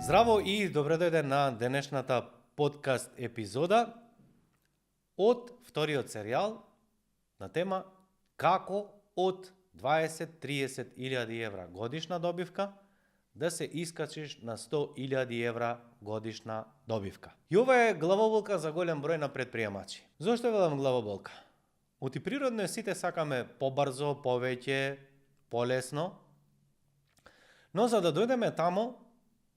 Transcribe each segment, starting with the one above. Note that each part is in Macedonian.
Здраво и добре дојде на денешната подкаст епизода од вториот серијал на тема како од 20-30 илјади евра годишна добивка да се искачиш на 100 илјади евра годишна добивка. И ова е главоболка за голем број на предприемачи. Зошто велам главоболка? Оти природно сите сакаме побрзо, повеќе, полесно, но за да дојдеме тамо,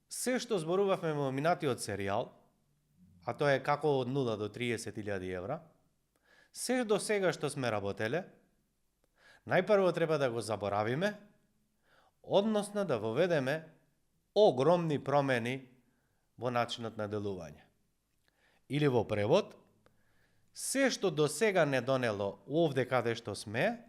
се што зборувавме во минатиот серијал, а тоа е како од 0 до 30 илјади евра, се до сега што сме работеле, најпрво треба да го заборавиме, односно да воведеме огромни промени во начинот на делување. Или во превод, се што до сега не донело овде каде што сме,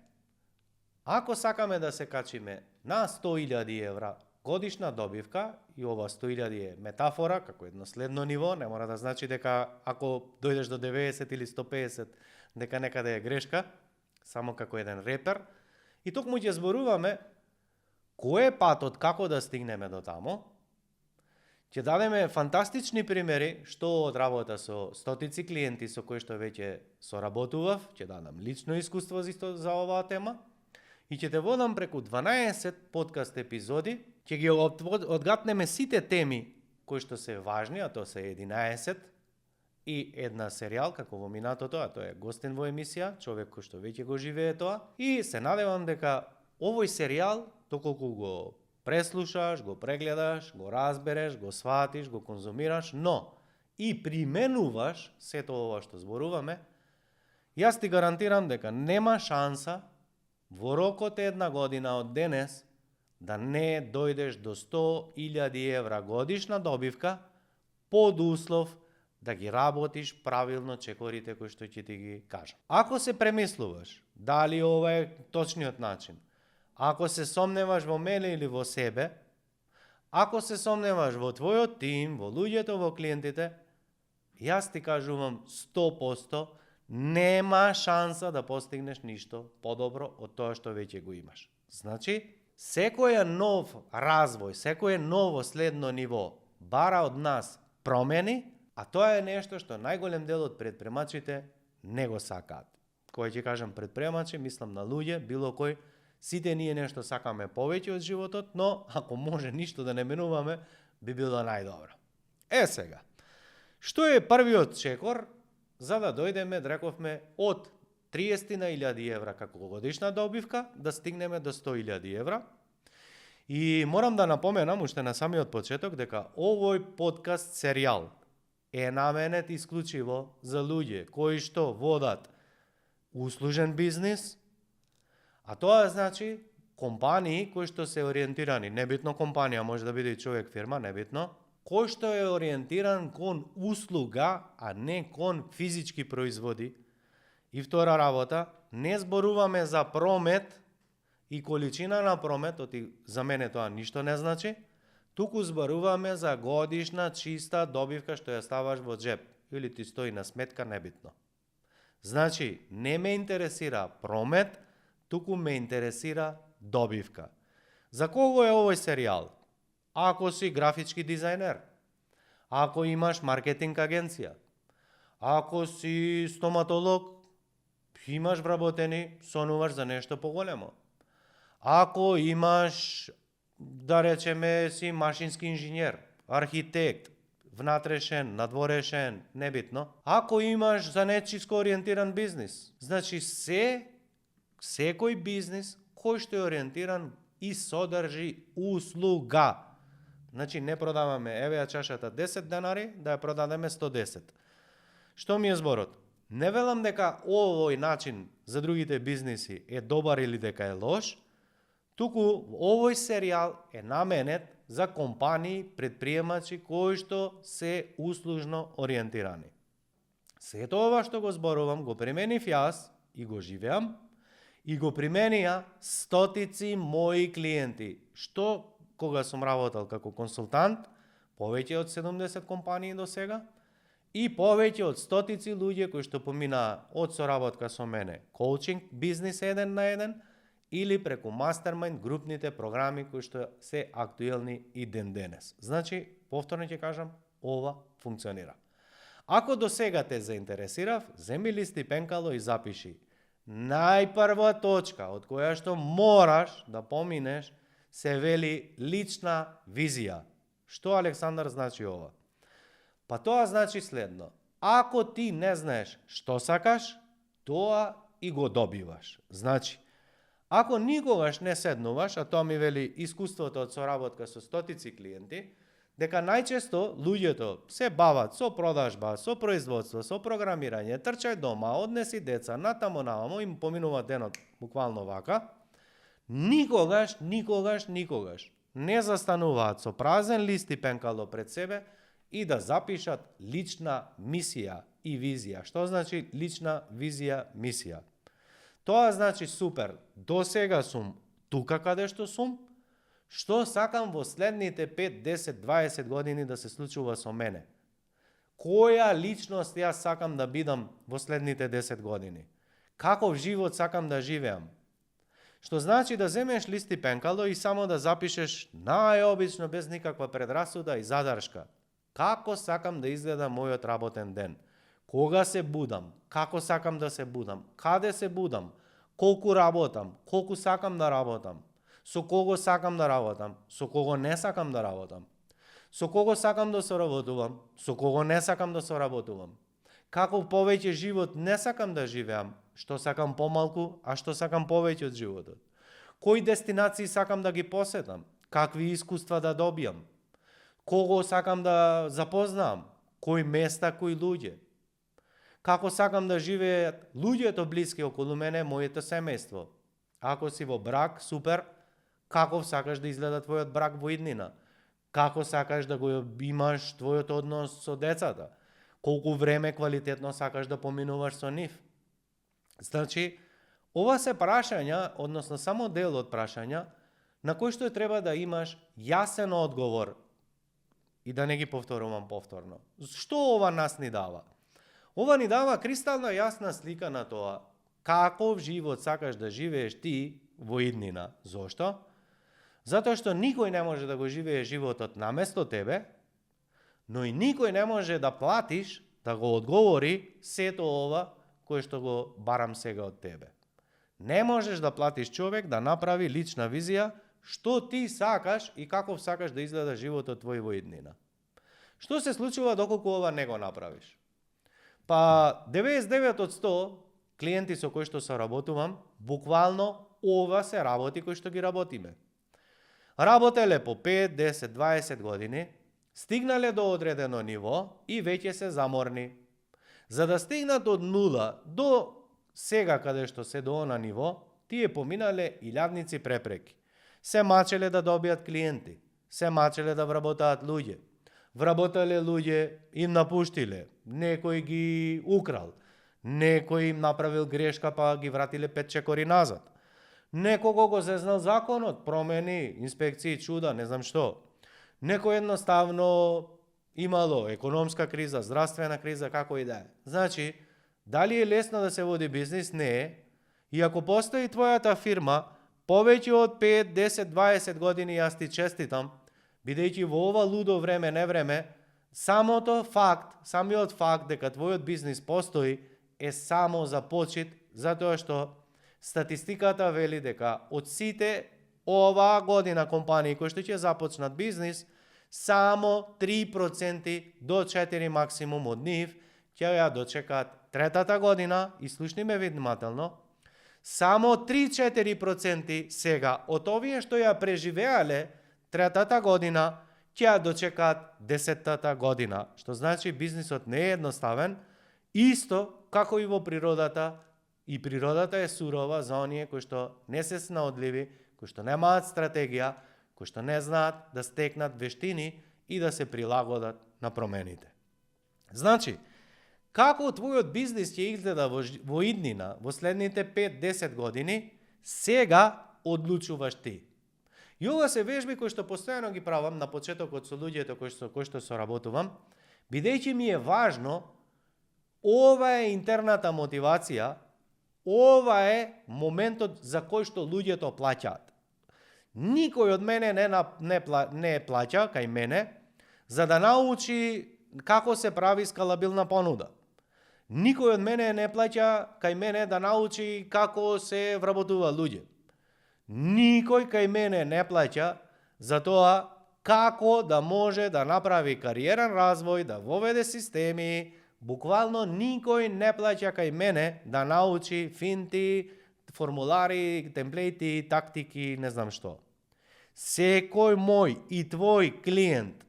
ако сакаме да се качиме на 100.000 евра годишна добивка, и ова 100.000 е метафора, како едно следно ниво, не мора да значи дека ако дојдеш до 90 или 150, дека некаде е грешка, само како еден репер. И токму ќе зборуваме кој е патот како да стигнеме до тамо. Ќе дадеме фантастични примери што од работа со стотици клиенти со кои што веќе соработував, ќе дадам лично искуство за оваа тема и ќе те водам преку 12 подкаст епизоди, ќе ги одгатнеме сите теми кои што се важни, а тоа се 11 и една серијал како во минатото, а тоа е гостин во емисија, човек кој што веќе го живее тоа, и се надевам дека овој серијал, доколку го преслушаш, го прегледаш, го разбереш, го сватиш, го конзумираш, но и применуваш сето ова што зборуваме, јас ти гарантирам дека нема шанса во рокот една година од денес да не дојдеш до 100.000 евра годишна добивка под услов да ги работиш правилно чекорите кои што ќе ти ги кажам. Ако се премислуваш дали ова е точниот начин, ако се сомневаш во мене или во себе, ако се сомневаш во твојот тим, во луѓето, во клиентите, јас ти кажувам 100%, нема шанса да постигнеш ништо подобро од тоа што веќе го имаш. Значи, секој нов развој, секој ново следно ниво бара од нас промени, а тоа е нешто што најголем дел од предприемачите не го сакаат. Кога ќе кажам предприемачи, мислам на луѓе, било кој, сите ние нешто сакаме повеќе од животот, но ако може ништо да не менуваме, би било најдобро. Сега, што е првиот чекор за да дојдеме, рековме, од 30.000 евра како годишна добивка, да стигнеме до 100.000 евра. И морам да напоменам, уште на самиот почеток, дека овој подкаст серијал е наменет исклучиво за луѓе кои што водат услужен бизнис, а тоа значи компании кои што се ориентирани, небитно компанија, може да биде и човек фирма, небитно, кој што е ориентиран кон услуга, а не кон физички производи. И втора работа, не зборуваме за промет и количина на промет, за мене тоа ништо не значи, туку зборуваме за годишна чиста добивка што ја ставаш во джеб, или ти стои на сметка, небитно. Значи, не ме интересира промет, туку ме интересира добивка. За кого е овој серијал? Ако си графички дизајнер, ако имаш маркетинг агенција, ако си стоматолог, имаш вработени, сонуваш за нешто поголемо. Ако имаш, да речеме, си машински инженер, архитект, внатрешен, надворешен, небитно. Ако имаш за нечиско ориентиран бизнис, значи секој бизнис кој што е ориентиран и содржи услуга. Значи не продаваме, еве ја чашата 10 денари, да ја продадеме 110. Што ми е зборот? Не велам дека овој начин за другите бизниси е добар или дека е лош, туку овој серијал е наменет за компании, предприемачи кои што се услужно ориентирани. Сето ова што го зборувам го применив јас и го живеам, и го применија стотици мои клиенти, што кога сум работел како консултант, повеќе од 70 компании до сега, и повеќе од стотици луѓе кои што поминаа од соработка со мене, коучинг, бизнис 1 на 1, или преку мастермајнд групните програми кои што се актуелни и ден денес. Значи, повторно ќе кажам, ова функционира. Ако до сега те заинтересирав, земи лист и пенкало и запиши. Најпрва точка од која што мораш да поминеш се вели лична визија. Што, Александар, значи ова? Па тоа значи следно. Ако ти не знаеш што сакаш, тоа и го добиваш. Значи, ако никогаш не седнуваш, а тоа ми вели искуството од соработка со стотици клиенти, дека најчесто луѓето се бават со продажба, со производство, со програмирање, трчај дома, однеси деца, натамо навамо, им поминува денот буквално вака, никогаш не застануваат со празен лист и пенкало пред себе и да запишат лична мисија и визија. Што значи лична визија, мисија? Тоа значи супер, до сега сум тука каде што сум, што сакам во следните 5, 10, 20 години да се случува со мене? Која личност јас сакам да бидам во следните 10 години? Каков живот сакам да живеам? Што значи да земеш лист и пенкало и само да запишеш најобично, без никаква предрасуда и задршка. Како сакам да изгледа мојот работен ден? Кога се будам? Како сакам да се будам? Каде се будам? Колку работам? Колку сакам да работам? Со кого сакам да работам? Со кого не сакам да работам? Со кого сакам да соработувам? Со кого не сакам да соработувам? Каков повеќе живот не сакам да живеам? Што сакам помалку, а што сакам повеќе од животот? Кои дестинации сакам да ги посетам? Какви искуства да добијам? Кого сакам да запознам? Кои места, кои луѓе? Како сакам да живеат луѓето блиски околу мене, моето семејство? Ако си во брак, супер, каков сакаш да изгледа твојот брак во иднина? Како сакаш да го имаш твојот однос со децата? Колку време квалитетно сакаш да поминуваш со нив? Значи, ова се прашања, односно само дел од прашања, на кои што треба да имаш јасен одговор и да не ги повторувам повторно. Што ова нас ни дава? Ова ни дава кристална јасна слика на тоа каков живот сакаш да живееш ти во иднина. Зошто? Затоа што никој не може да го живее животот наместо тебе, но и никој не може да платиш да го одговори сето ова кое што го барам сега од тебе. Не можеш да платиш човек да направи лична визија што ти сакаш и каков сакаш да изгледа животот твој во иднина. Што се случува доколку ова не го направиш? Па 99 од 100 клиенти со кои што соработувам, буквално ова се работи кои што ги работиме. Работеле по 5, 10, 20 години, стигнале до одредено ниво и веќе се заморни. За да стигнат од нула до сега каде што се до она ниво, тие поминале илјадници препреки. Се мачеле да добијат клиенти, се мачеле да вработаат луѓе. Вработале луѓе, им напуштиле, некој ги украл, некој им направил грешка па ги вратиле 5 чекори назад. Некого го зезнал законот, промени, инспекции, чуда, не знам што. Некој едноставно имало економска криза, здравствена криза, како и да е. Значи, дали е лесно да се води бизнис? Не е. И ако постои твојата фирма, повеќе од 5, 10, 20 години, јас ти честитам, бидејќи во ова лудо време, не време, самиот факт дека твојот бизнис постои е само за почит, затоа што статистиката вели дека од сите оваа година компании кои што ќе започнат бизнис, само 3% до 4 максимум од нив ќе ја дочекаат третата година, и слушни ме внимателно, само 3-4% сега од овие што ја преживеале третата година ќе ја дочекаат 10-тата година, што значи бизнисот не е едноставен, исто како и во природата, и природата е сурова за оние кои што не се снаодливи, кои што немаат стратегија, кои што не знаат да стекнат вештини и да се прилагодат на промените. Значи, како твојот бизнис ќе изгледа во иднина, во следните 5-10 години, сега одлучуваш ти. И ова се вежби кои што постојано ги правам на почетокот со луѓето кои што соработувам, бидејќи ми е важно, ова е интерната мотивација, ова е моментот за кој што луѓето плаќаат. Никој од мене не плаќа кај мене за да научи како се прави скалабилна понуда. Никој од мене не плаќа кај мене да научи како се вработува луѓе. Никој кај мене не плаќа за тоа како да може да направи кариерен развој, да воведе системи. Буквално никој не плаќа кај мене да научи финти, формулари, темплети, тактики, не знам што. Секој мој и твој клиент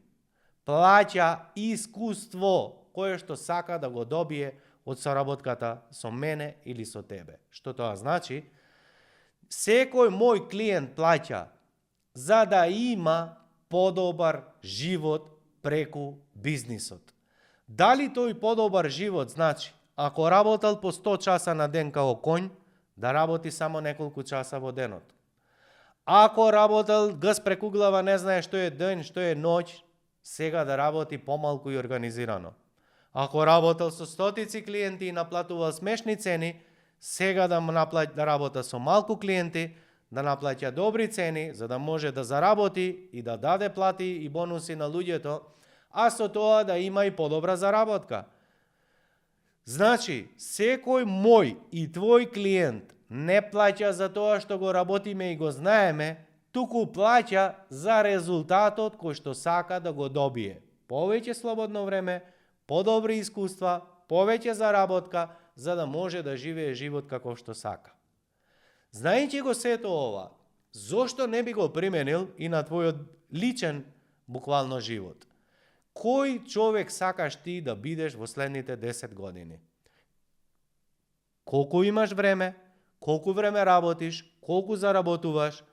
плаќа искуство кое што сака да го добие од соработката со мене или со тебе. Што тоа значи? Секој мој клиент плаќа за да има подобар живот преку бизнисот. Дали тој подобар живот значи, ако работел по 100 часа на ден као конј, да работи само неколку часа во денот? Ако работел гъс преку глава, не знае што е ден, што е ноќ, сега да работи помалку и организирано. Ако работел со стотици клиенти и наплатувал смешни цени, сега да работа со малку клиенти, да наплаќа добри цени, за да може да заработи и да даде плати и бонуси на луѓето, а со тоа да има и подобра заработка. Значи, секој мој и твој клиент не плаќа за тоа што го работиме и го знаеме, туку плаќа за резултатот кој што сака да го добие. Повеќе слободно време, подобри искуства, повеќе заработка, за да може да живее живот како што сака. Знаејќи го сето ова, зошто не би го применил и на твојот личен, буквално, живот? Кој човек сакаш ти да бидеш во следните 10 години? Колку имаш време? Колку време работиш? Колку заработуваш?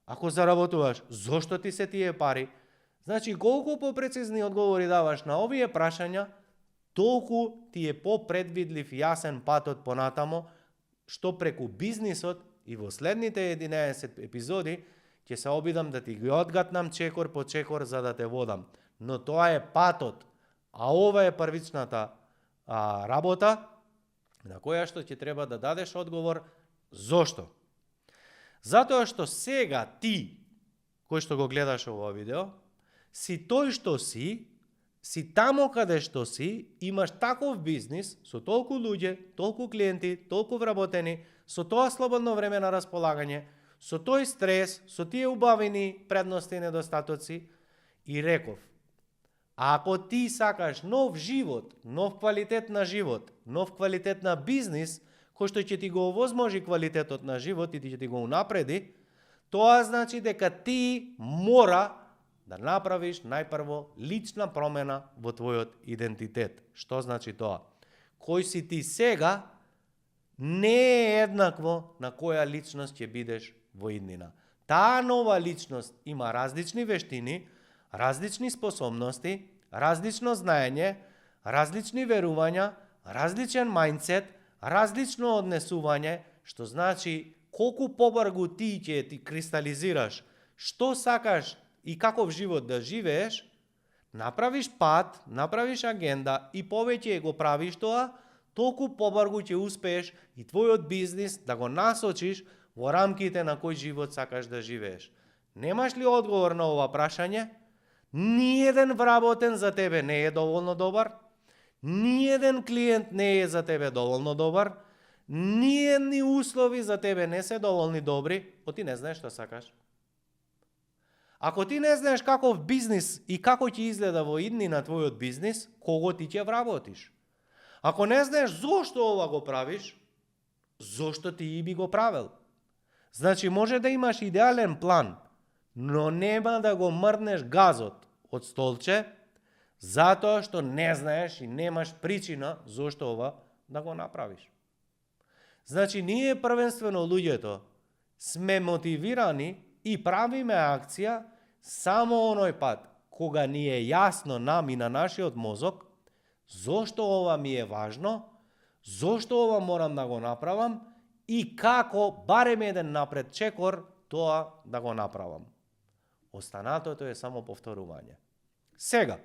Ако заработуваш, зошто ти се тие пари? Значи, колку попрецизни одговори даваш на овие прашања, толку ти е попредвидлив јасен патот понатамо, што преку бизнисот и во следните 11 епизоди ќе се обидам да ти ги одгатнам чекор по чекор за да те водам. Но тоа е патот, а ова е првичната работа на која што ќе треба да дадеш одговор. Зошто? Затоа што сега ти, кој што го гледаш ово видео, си тој што си тамо каде што си, имаш таков бизнис со толку луѓе, толку клиенти, толку вработени, со тоа слободно време на располагање, со тој стрес, со тие убавини, предности и недостатоци, и реков, ако ти сакаш нов живот, нов квалитет на живот, нов квалитет на бизнис, кој што ќе ти го овозможи квалитетот на живот и ти ќе ти го унапреди, тоа значи дека ти мора да направиш најпрво лична промена во твојот идентитет. Што значи тоа? Кој си ти сега не е еднакво на која личност ќе бидеш во иднина. Таа нова личност има различни вештини, различни способности, различно знаење, различни верувања, различен мајндсет, различно однесување, што значи колку побрзо ти ќе ти кристализираш што сакаш и каков живот да живееш, направиш пат, направиш агенда и повеќе го правиш тоа, толку побрзо ќе успееш и твојот бизнис да го насочиш во рамките на кој живот сакаш да живееш. Немаш ли одговор на ова прашање? Ниеден вработен за тебе не е доволно добар, ниеден клиент не е за тебе доволно добар, ниедни услови за тебе не се доволни добри, ти не знаеш што сакаш. Ако ти не знаеш каков бизнис и како ќе изгледа во идни на твојот бизнис, кого ти ќе вработиш? Ако не знаеш зошто ова го правиш, зошто ти и би го правил? Значи може да имаш идеален план, но нема да го мрднеш газот од столче, затоа што не знаеш и немаш причина зошто ова да го направиш. Значи ние првенствено луѓето сме мотивирани и правиме акција само оној пат кога ни е јасно нам и на нашиот мозок зошто ова ми е важно, зошто ова морам да го направам и како барем еден напред чекор тоа да го направам. Останатото е само повторување. Сега,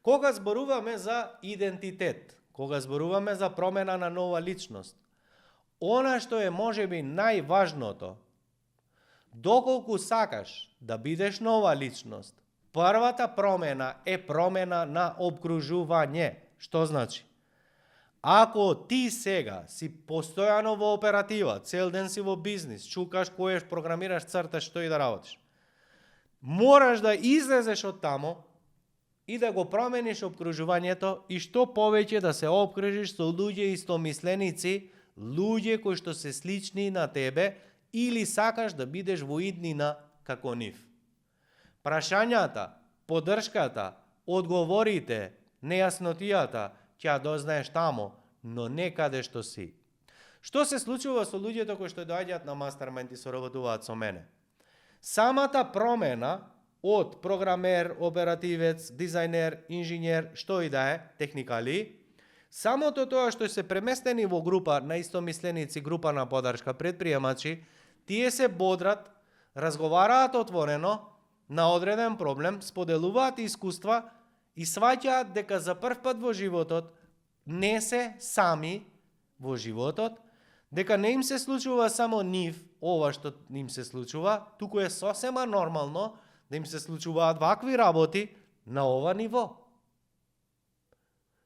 кога зборуваме за идентитет, кога зборуваме за промена на нова личност, Она што е можеби најважното, доколку сакаш да бидеш нова личност, првата промена е промена на обкружување. Што значи? Ако ти сега си постојано во оператива, цел ден си во бизнис, чукаш, коеш, програмираш, црташ, што и да работиш, мораш да излезеш од тамо и да го промениш обкружувањето и што повеќе да се обкружиш со луѓе истомисленици, луѓе кои што се слични на тебе или сакаш да бидеш во иднина како нив. Прашањата, поддршката, одговорите, нејаснотијата ќе ја дознаеш тамо, но не каде што си. Што се случува со луѓето кои што доаѓаат на мастермајнд и соработуваат со мене? Самата промена од програмер, оперативец, дизајнер, инженер, што и да е, техникали, самото тоа што се преместени во група на истомисленици, група на поддршка, предприемачи, тие се бодрат, разговараат отворено на одреден проблем, споделуваат искуства и сваќаат дека за прв пат во животот не се сами во животот, дека не им се случува само нив ова што им се случува, туку е сосема нормално да им се случуваат вакви работи на ова ниво.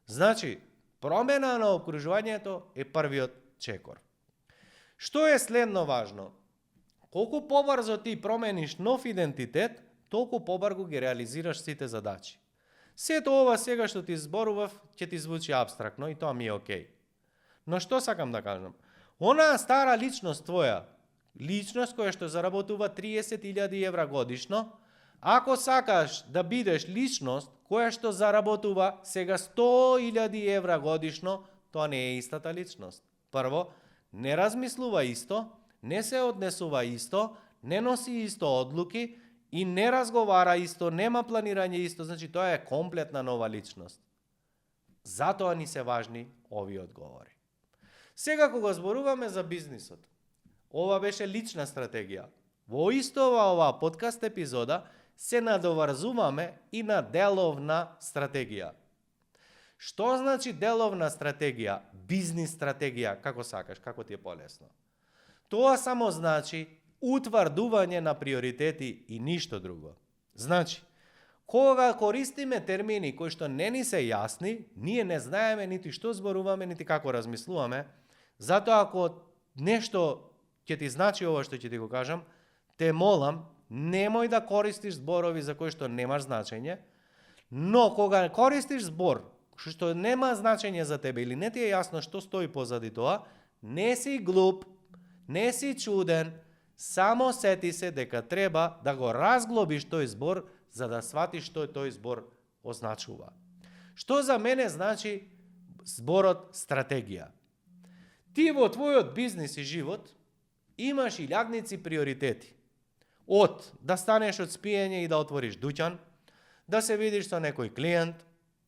Значи, промена на обкружувањето е првиот чекор. Што е следно важно? Колку побрзо ти промениш нов идентитет, толку побрзо ги реализираш сите задачи. Сето ова сега што ти зборував ќе ти звучи абстрактно и тоа ми е окей. Но што сакам да кажам? Онаа стара личност твоја, личност која што заработува 30.000 евра годишно, ако сакаш да бидеш личност која што заработува сега 100.000 евра годишно, тоа не е истата личност. Прво, не размислува исто, не се однесува исто, не носи исто одлуки и не разговара исто, нема планирање исто, значи тоа е комплетна нова личност. Затоа ни се важни овие одговори. Сега кога зборуваме за бизнисот, ова беше лична стратегија. Во истова оваа подкаст епизода се надоврзуваме и на деловна стратегија. Што значи деловна стратегија, бизнис стратегија, како сакаш, како ти е полесно? Тоа само значи утврдување на приоритети и ништо друго. Значи, кога користиме термини кои што не ни се јасни, ние не знаеме нити што зборуваме, нити како размислуваме. Затоа ако нешто ќе ти значи ова што ќе ти го кажам, те молам, немој да користиш зборови за кои што немаш значење, но кога користиш збор што нема значење за тебе или не ти е јасно што стои позади тоа, не си глуп, не си чуден, само сети се дека треба да го разглобиш тој збор за да сватиш што тој збор означува. Што за мене значи зборот стратегија? Ти во твојот бизнис и живот имаш илјадници приоритети. Од да станеш од спиење и да отвориш дуќан, да се видиш со некој клиент,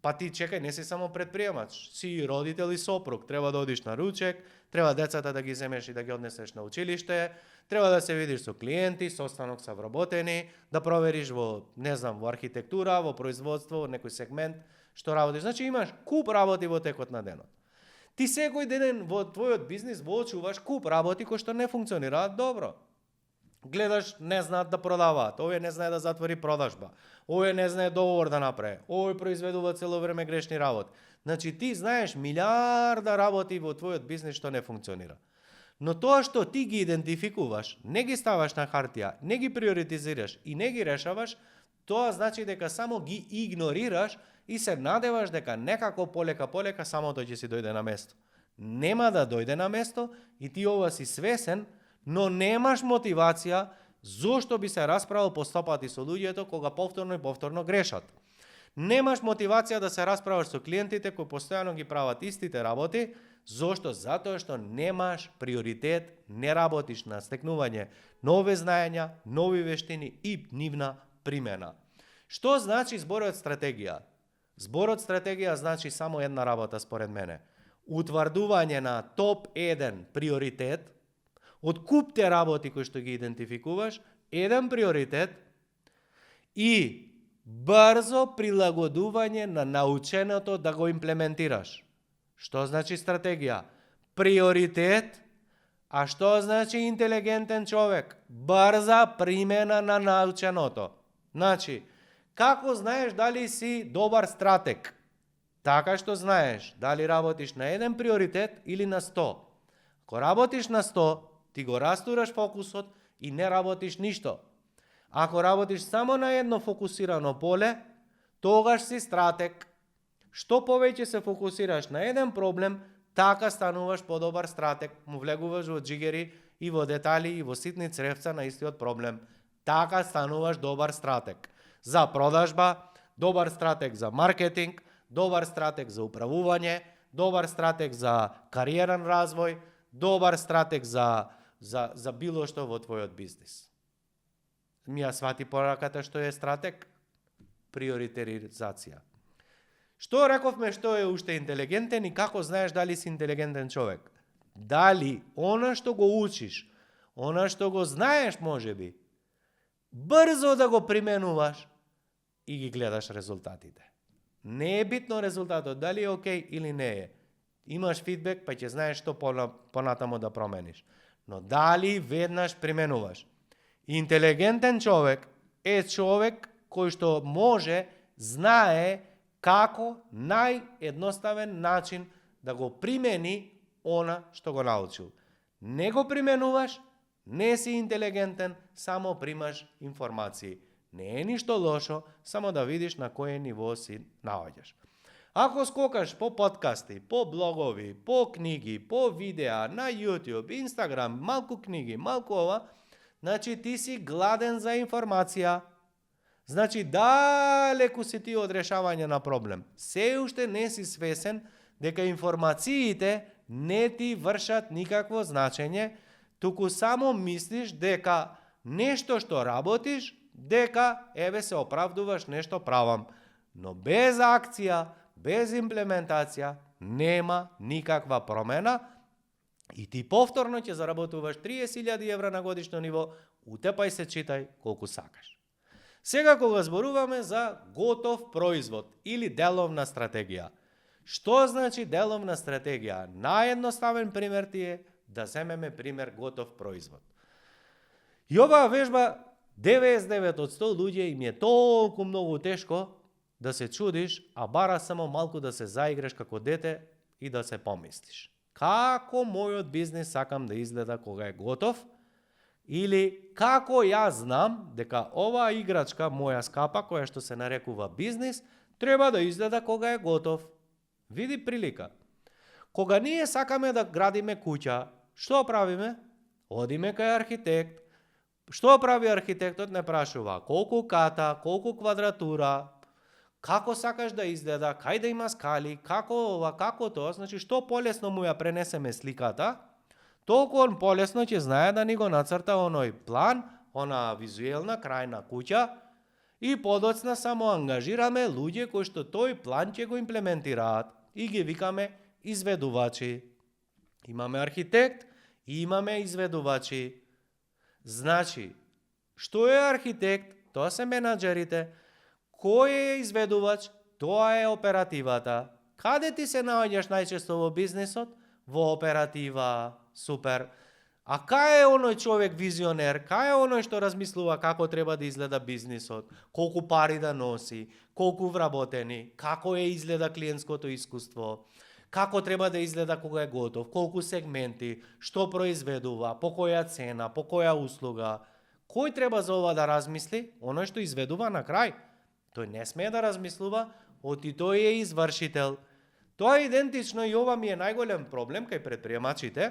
па ти чекај, не си само предприемач, си и родител и сопруг, треба да одиш на ручек, треба децата да ги земеш и да ги однесеш на училиште, треба да се видиш со клиенти, состанок са вработени, да провериш во, не знам, во архитектура, во производство, во некој сегмент што работиш. Значи имаш куп работи во текот на денот. Ти секој ден во твојот бизнис воочуваш куп работи кои што не функционираат добро. Гледаш, не знаат да продаваат, овој не знае да затвори продажба, овој не знае договор да направи, овој произведува цело време грешни работи. Значи ти знаеш милиарда работи во твојот бизнис што не функционира. Но тоа што ти ги идентификуваш, не ги ставаш на хартија, не ги приоритизираш и не ги решаваш, тоа значи дека само ги игнорираш и се надеваш дека некако полека самото ќе си дојде на место. Нема да дојде на место и ти ова си свесен, но немаш мотивација зошто би се расправил постапати со луѓето кога повторно и повторно грешат. Немаш мотивација да се расправаш со клиентите кои постојано ги прават истите работи, зошто? Затоа што немаш приоритет, не работиш на стекнување нови знаења, нови вештини и нивна примена. Што значи зборот стратегија? Зборот стратегија значи само една работа според мене. Утврдување на топ 1 приоритет, од купте работи кои што ги идентификуваш, еден приоритет и брзо прилагодување на наученото да го имплементираш. Што значи стратегија? Приоритет, А што значи интелигентен човек? Брза примена на наученото. Значи, како знаеш дали си добар стратег? Така што знаеш дали работиш на еден приоритет или на 100. Ако работиш на 100, ти го растураш фокусот и не работиш ништо. Ако работиш само на едно фокусирано поле, тогаш си стратег. Што повеќе се фокусираш на еден проблем, така стануваш подобар стратег, му влегуваш во джигери и во детали и во ситни цревца на истиот проблем. Така стануваш добар стратег. За продажба, добар стратег за маркетинг, добар стратег за управување, добар стратег за кариерен развој, добар стратег за било што во твојот бизнис. Ми ја свати пораката што е стратег? Приоритизација. Што рековме што е уште интелигентен и како знаеш дали си интелигентен човек? Дали она што го учиш, она што го знаеш можеби, брзо да го применуваш и ги гледаш резултатите. Не е битно резултатот, дали е окей или не е. Имаш фидбек, па ќе знаеш што понатамо да промениш. Но дали веднаш применуваш. Интелигентен човек е човек кој што може, знае како наједноставен начин да го примени она што го научил. Не го применуваш, не си интелигентен, само примаш информации. Не е ништо лошо, само да видиш на кој ниво си наоѓаш. Ако скокаш по подкасти, по блогови, по книги, по видеа, на YouTube, Instagram, малку книги, малку ова, значи ти си гладен за информација. Значи далеку си ти од решавање на проблем. Се уште не си свесен дека информациите не ти вршат никакво значење, туку само мислиш дека нешто што работиш, дека еве се оправдуваш нешто правам. Но без акција, без имплементација, нема никаква промена и ти повторно ќе заработуваш 30.000 евра на годишно ниво, утепај се, читај колку сакаш. Сега кога зборуваме за готов производ или деловна стратегија. Што значи деловна стратегија? Наједноставен пример ти е да земеме пример готов производ. И оваа вежба 99 од 100 луѓе им е толку многу тешко да се чудиш, а бара само малку да се заиграш како дете и да се помислиш. Како мојот бизнис сакам да изгледа кога е готов? Или како ја знам дека оваа играчка моја скапа, која што се нарекува бизнис, треба да изгледа кога е готов? Види прилика. Кога ние сакаме да градиме куќа, што правиме? Одиме кај архитект. Што прави архитектот? Не прашува колку ката, колку квадратура, како сакаш да изгледа, кај да има скали, како ова, како тоа. Значи, што полесно му ја пренесеме сликата, толку он полесно ќе знае да ни го нацрта оној план, она визуелна крајна куќа и подоцна само ангажираме луѓе кои што тој план ќе го имплементираат и ги викаме изведувачи. Имаме архитект и имаме изведувачи. Значи, што е архитект? Тоа се менаџерите. Кој е изведувач? Тоа е оперативата. Каде ти се наоѓаш најчесто во бизнисот? Во оператива. Супер. А кај е оној човек визионер? Кај е оној што размислува како треба да изгледа бизнисот? Колку пари да носи? Колку вработени? Како изгледа клиентското искуство? Како треба да изгледа кога е готов? Колку сегменти? Што произведува? По која цена? По која услуга? Кој треба за ова да размисли? Оној што изведува на крај. Тој не смее да размислува, оти тој е извршител. Тоа е идентично и ова ми е најголем проблем кај предприемачите,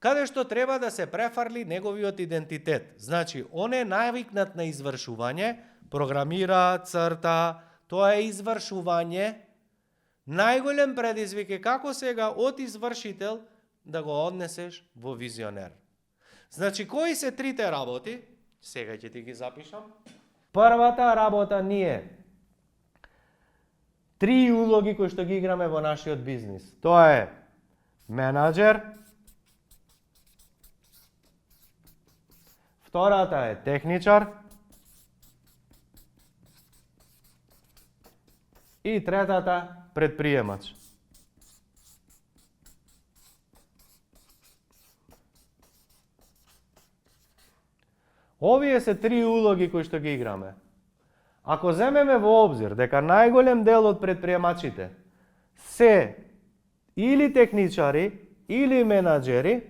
каде што треба да се префарли неговиот идентитет. Значи, он е навикнат на извршување, програмира, црта, тоа е извршување. Најголем предизвик е како сега од извршител да го однесеш во визионер. Значи, кои се трите работи? Сега ќе ти ги запишам. Првата работа ние. 3 улоги кои што ги играме во нашиот бизнис. Тоа е менаџер, втората е техничар и третата предприемач. Овие се 3 улоги кои што ги играме. Ако земеме во обзир дека најголем дел од предприемачите се или техничари, или менаџери,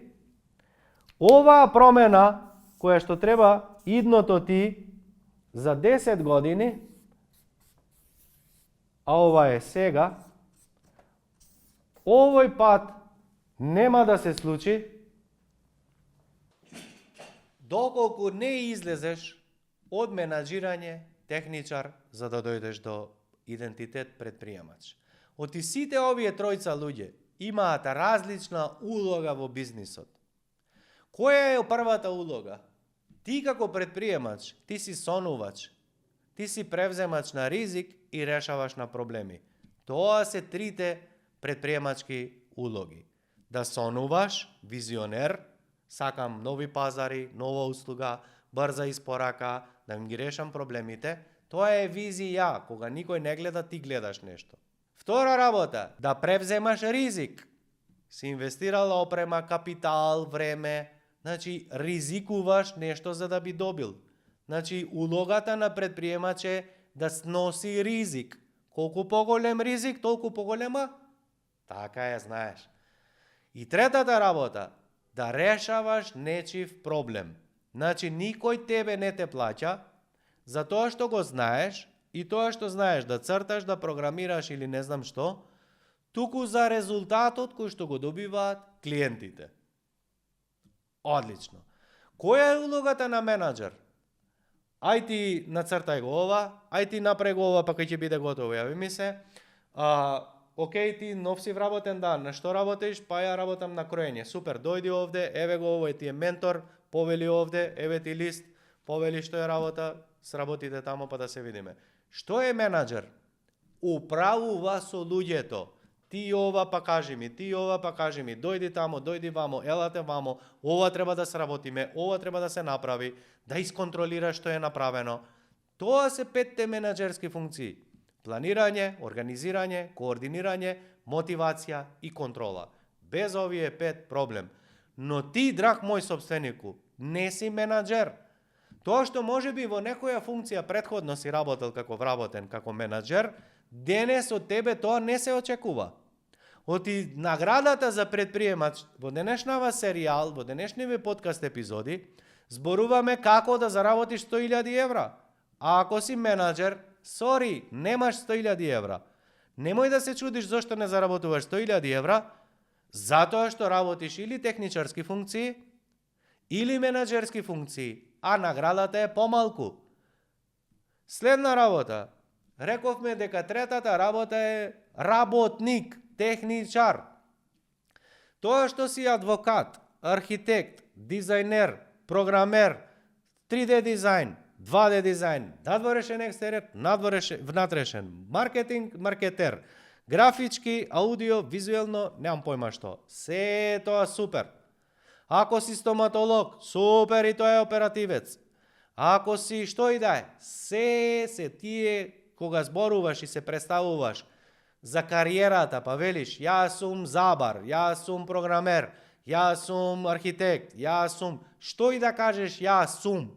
оваа промена која што треба идното ти за 10 години, а ова е сега, овој пат нема да се случи доколку не излезеш од менаџирање техничар за да дојдеш до идентитет предприемач. Оти сите овие тројца луѓе имаат различна улога во бизнисот. Која е првата улога? Ти како предприемач, ти си сонувач, ти си превземач на ризик и решаваш на проблеми. Тоа се трите предприемачки улоги. Да сонуваш, визионер, сакам нови пазари, нова услуга, брза испорака, да им ги решам проблемите. Тоа е визија, кога никој не гледа, ти гледаш нешто. Втора работа, да превземаш ризик. Си инвестирала опрема, капитал, време, значи ризикуваш нешто за да би добил. Значи улогата на предприемач е да сноси ризик. Колку поголем ризик, толку поголема? Така е, знаеш. И третата работа, да решаваш нечив проблем. Значи никој тебе не те плаќа за тоа што го знаеш и тоа што знаеш да црташ, да програмираш или не знам што, туку за резултатот кој што го добиваат клиентите. Одлично. Која е улогата на менаџер? Ај ти нацртај го ова, ај ти направи го ова, па кај ќе биде готово, јави ми се. Океј, ти нов си вработен дан, на што работиш? Па ја работам на кроење. Супер, дојди овде, еве го овој ти е ментор, повели овде, еве ти лист, повели што е работа, сработите тамо па да се видиме. Што е менаџер? Управува со луѓето. Ти ова па кажи ми, ти ова па кажи ми, дојди тамо, дојди вамо, елате вамо, ова треба да сработиме, ова треба да се направи, да исконтролира што е направено. Тоа се 5 менаџерски функции. Планирање, организирање, координирање, мотивација и контрола. Без овие 5 проблем. Но ти, драг мој собственику, не си менаџер. Тоа што може би во некоја функција претходно си работел како вработен, како менаџер, денес од тебе тоа не се очекува. Оти наградата за предприемач во денешнава серијал, во денешниве подкаст епизоди, зборуваме како да заработиш 100.000 евра. А ако си менаџер, сори, немаш 100.000 евра. Немој да се чудиш зашто не заработуваш 100.000 евра, затоа што работиш или техничарски функции, или менаџерски функции, а наградата е помалку. Следна работа. Рековме дека третата работа е работник, техничар. Тоа што си адвокат, архитект, дизајнер, програмер, 3D дизајн, 2D дизајн, надворешен екстериер, внатрешен, маркетинг, маркетер, графички, аудио, визуелно, немам појма што. Се тоа супер. Ако си стоматолог, супер, и тоа е оперативец. Ако си што и да е, се тие кога зборуваш и се представуваш за кариерата, па велиш, јас сум забар, јас сум програмер, јас сум архитект, јас сум, што и да кажеш јас сум,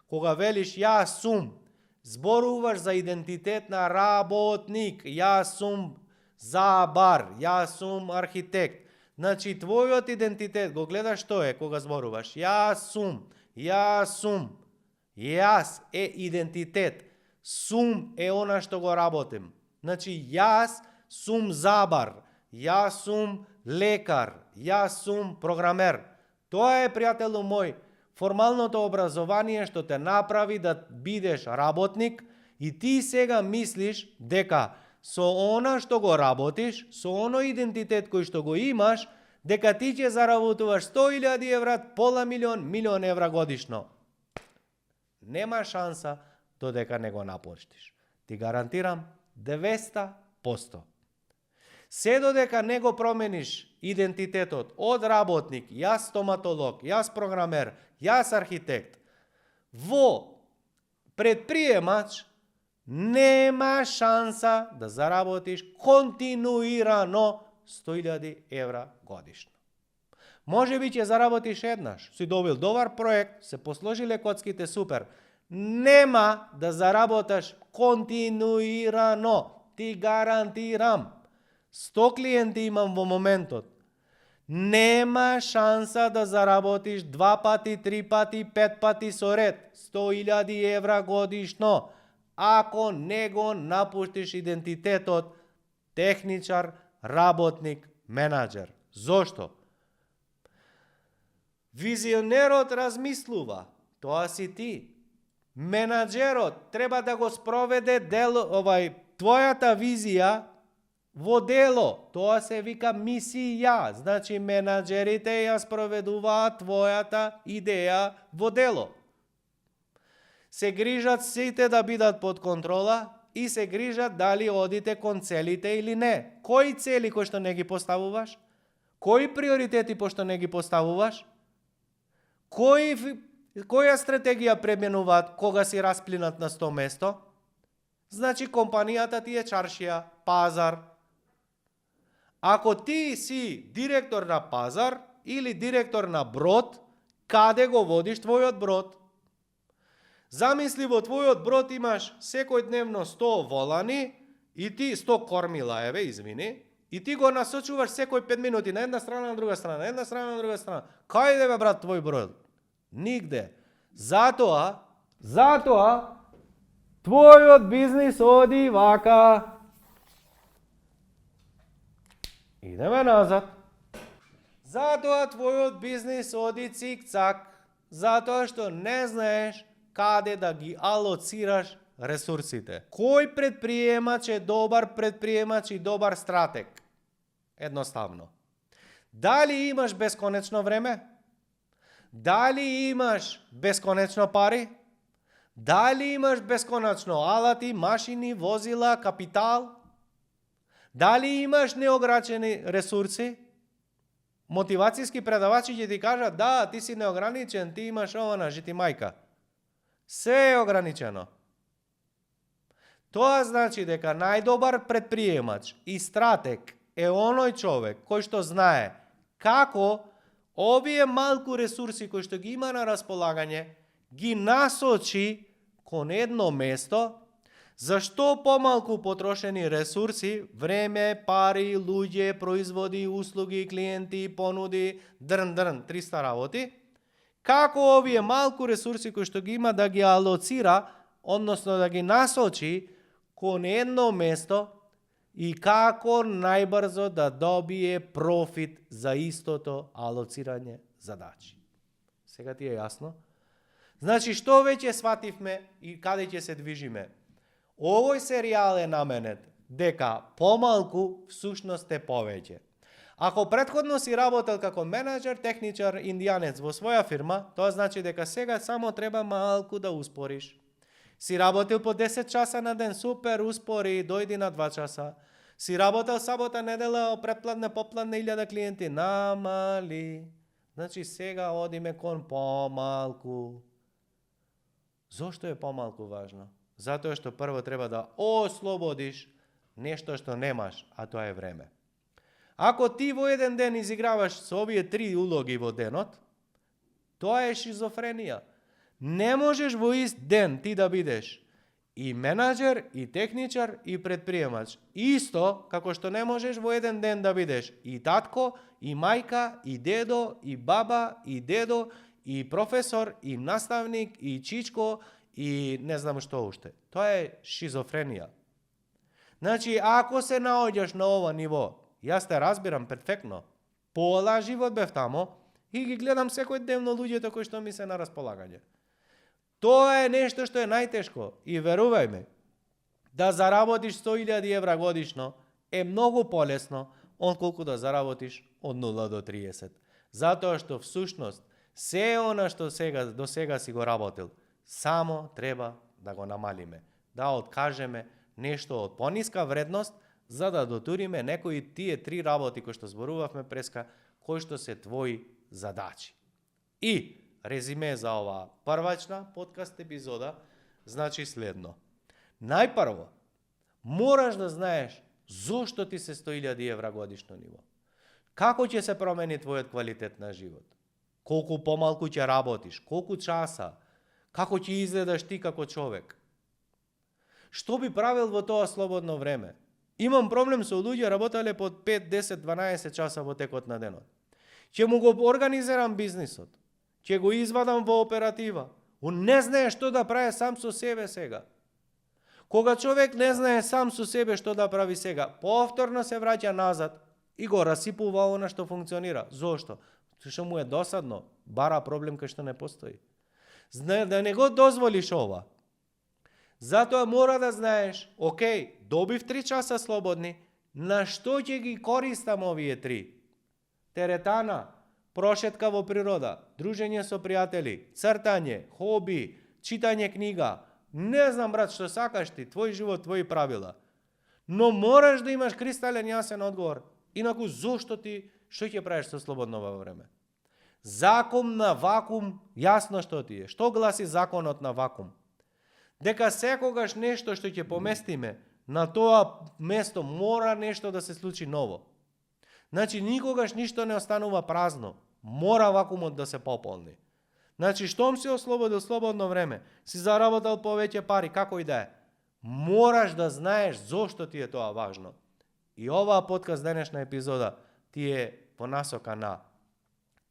кога велиш јас сум, зборуваш за идентитет на работник, јас сум забар, јас сум архитект. Значи, твојот идентитет го гледаш што е кога зборуваш. Јас сум, јас е идентитет, сум е она што го работим. Значи, јас сум забар, јас сум лекар, јас сум програмер. Тоа е, пријателу мој, формалното образование што те направи да бидеш работник и ти сега мислиш дека со она што го работиш, со оној идентитет кој што го имаш, дека ти ќе заработуваш 100.000 евра, пола милион, милион евра годишно. Нема шанса додека не го напоштиш. Ти гарантирам 200%. Се додека не го промениш идентитетот од работник, јас стоматолог, јас програмер, јас архитект, во предприемач, нема шанса да заработиш континуирано 100.000 евра годишно. Може би ќе заработиш еднаш. Си добил добар проект, се посложиле коцките супер. Нема да заработаш континуирано. Ти гарантирам. 100 клиенти имам во моментот. Нема шанса да заработиш 2 пати, 3 пати, 5 пати со ред. 100.000 евра годишно. Ако не го напуштиш идентитетот техничар, работник, менаџер. Зошто? Визионерот размислува. Тоа си ти. Менаџерот треба да го спроведе твојата визија во дело. Тоа се вика мисија. Значи менаџерите ја спроведуваат твојата идеја во дело. Се грижат сите да бидат под контрола и се грижат дали одите кон целите или не. Кои цели кои што не ги поставуваш? Кои приоритети пошто не ги поставуваш? Која стратегија пременуваат кога си расплинат на 100 место? Значи компанијата ти е чаршија, пазар. Ако ти си директор на пазар или директор на брод, каде го водиш твојот брод? Замисли во твојот брод имаш секојдневно 100 волани и ти 100 кормила, и ти го насочуваш секој 5 минути на една страна, на друга страна, на една страна, на друга страна. Кајде бе брат твој брод? Нигде. Затоа твојот бизнис оди вака. Идеме назад. Затоа твојот бизнис оди цик-цак. Затоа што не знаеш каде да ги алоцираш ресурсите. Кој предприемач е добар предприемач и добар стратег? Едноставно. Дали имаш бесконечно време? Дали имаш бесконечно пари? Дали имаш бесконечно алати, машини, возила, капитал? Дали имаш неограничени ресурси? Мотивацијски предавачи ќе ти кажат, да, ти си неограничен, ти имаш ова на жити мајка. Се е ограничено. Тоа значи дека најдобар предприемач и стратег е оној човек кој што знае како овие малку ресурси кои што ги има на располагање ги насочи кон едно место, за што помалку потрошени ресурси, време, пари, луѓе, производи, услуги, клиенти, понуди, дрн, 300 работи, како овие малку ресурси кои што ги има да ги алоцира, односно да ги насочи кон едно место и како најбрзо да добие профит за истото алоцирање задачи. Сега ти е јасно? Значи, што веќе свативме и каде ќе се движиме? Овој серијал е наменет дека помалку всушност е повеќе. Ако претходно си работел како менаџер, техничар, индијанец во своја фирма, тоа значи дека сега само треба малку да успориш. Си работил по 10 часа на ден, супер, успори, дојди на 2 часа. Си работел сабота, недела, претпладне, попладне 1000 клиенти, намали. Значи сега одиме кон помалку. Зошто е помалку важно? Затоа што прво треба да ослободиш нешто што немаш, а тоа е време. Ако ти во еден ден изиграваш со овие 3 улоги во денот, тоа е шизофренија. Не можеш во ист ден ти да бидеш и менаџер, и техничар, и предприемач. Исто како што не можеш во еден ден да бидеш и татко, и мајка, и дедо, и баба, и дедо, и професор, и наставник, и чичко, и не знам што уште. Тоа е шизофренија. Значи, ако се наоѓаш на ова ниво, јас те разбирам перфектно. Пола живот бев тамо и ги гледам секојдневно луѓето кои што ми се на располагање. Тоа е нешто што е најтешко и верувај ме, да заработиш 100.000 евра годишно е многу полесно отколку да заработиш од 0 до 30. Затоа што всушност се она што до сега си го работил, само треба да го намалиме, да откажеме нешто од пониска вредност, за да дотуриме некои тие 3 работи кои што зборувавме преска, кои што се твои задачи. И резиме за оваа првачна подкаст епизода значи следно. Најпрво, мораш да знаеш зошто ти се 100.000 евра годишно ниво. Како ќе се промени твојот квалитет на живот? Колку помалку ќе работиш? Колку часа? Како ќе изгледаш ти како човек? Што би правил во тоа слободно време? Имам проблем со луѓе работеле по 5, 10, 12 часа во текот на денот. Ќе му го организирам бизнисот. Ќе го извадам во оператива. Он не знае што да прави сам со себе сега. Кога човек не знае сам со себе што да прави сега, повторно се враќа назад и го расипува она што функционира. Зошто? Што му е досадно, бара проблем кај што не постои. Знае да не го дозволиш ова. Затоа мора да знаеш, окей, добив 3 часа слободни, на што ќе ги користам овие 3? Теретана, прошетка во природа, дружење со пријатели, цртање, хоби, читање книга. Не знам, брат, што сакаш ти, твој живот, твои правила. Но мораш да имаш кристален јасен одговор. Инаку, зошто ти, што ќе правиш со слободно време? Закон на вакуум, јасно што ти е. Што гласи законот на вакуум? Дека секогаш нешто што ќе поместиме на тоа место мора нешто да се случи ново. Значи, никогаш ништо не останува празно. Мора вакуумот да се пополни. Значи, штом си ослободил слободно време, си заработал повеќе пари, како и да е, мораш да знаеш зошто ти е тоа важно. И оваа подкаст денешна епизода ти е по насока на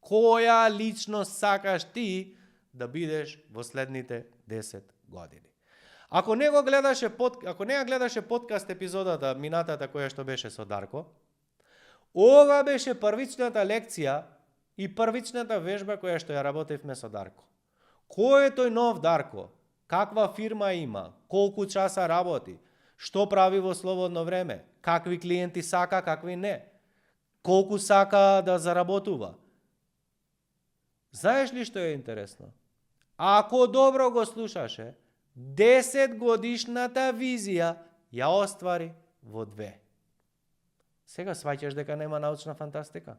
која личност сакаш ти да бидеш во следните 10 години. Ако не ја гледаше подкаст епизодата минатата која што беше со Дарко, ова беше првичната лекција и првичната вежба која што ја работевме со Дарко. Кој е тој нов Дарко? Каква фирма има? Колку часа работи? Што прави во слободно време? Какви клиенти сака, какви не? Колку сака да заработува? Знаеш ли што е интересно? Ако добро го слушаше, 10 годишната визија ја оствари во 2. Сега сваќаш дека нема научна фантастика?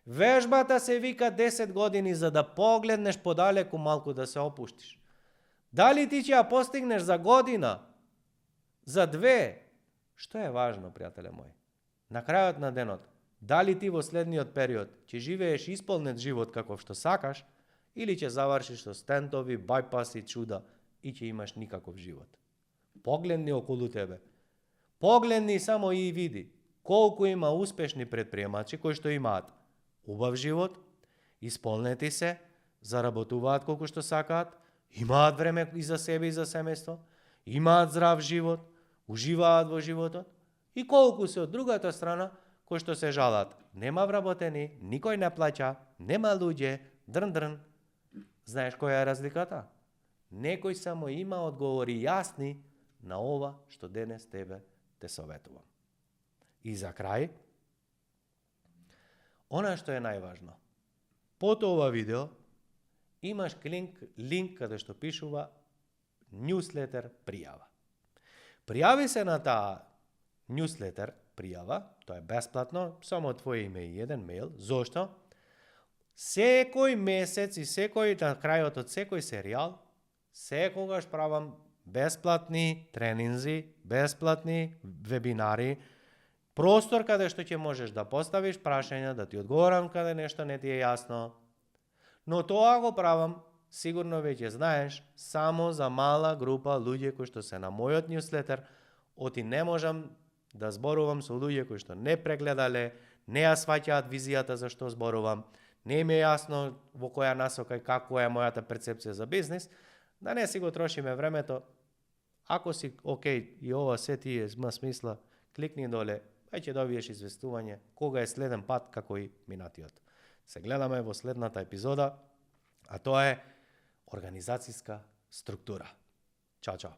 Вежбата се вика 10 години за да погледнеш подалеку малку да се опуштиш. Дали ти ќе ја постигнеш за година? За 2? Што е важно, пријателе мој? На крајот на денот, дали ти во следниот период ќе живееш исполнет живот каков што сакаш или ќе завршиш со стентови, бајпаси, чуда и ќе имаш никаков живот? Погледни околу тебе. Погледни само и види колку има успешни предприемачи кои што имаат убав живот, исполнети се, заработуваат колку што сакаат, имаат време и за себе и за семејство, имаат здрав живот, уживаат во животот, и колку се од другата страна кои што се жалат. Нема вработени, никој не плаќа, нема луѓе, дрн. Знаеш која е разликата? Некој само има одговори јасни на ова што денес тебе те советувам. И за крај, она што е најважно. Под ова видео имаш линк каде што пишува newsletter пријава. Пријави се на таа newsletter пријава, тоа е бесплатно, само твое име и еден мејл. Зошто? Секој месец и на крајот од секој серијал, секогаш правам бесплатни тренинзи, бесплатни вебинари, простор каде што ќе можеш да поставиш прашања, да ти одговорам каде нешто не ти е јасно. Но тоа го правам, сигурно веќе знаеш, само за мала група луѓе кои што се на мојот newsletter, оти не можам да зборувам со луѓе кои што не прегледале, не ја сваќаат визијата за што зборувам, не им е јасно во која насока и каква е мојата перцепција за бизнис, да не си го трошиме времето. Ако си окей и ова се ти има смисла, кликни доле, ќе добиеш известување кога е следен пат како и минатиот. Се гледаме во следната епизода, а тоа е организацијска структура. Чао, чао.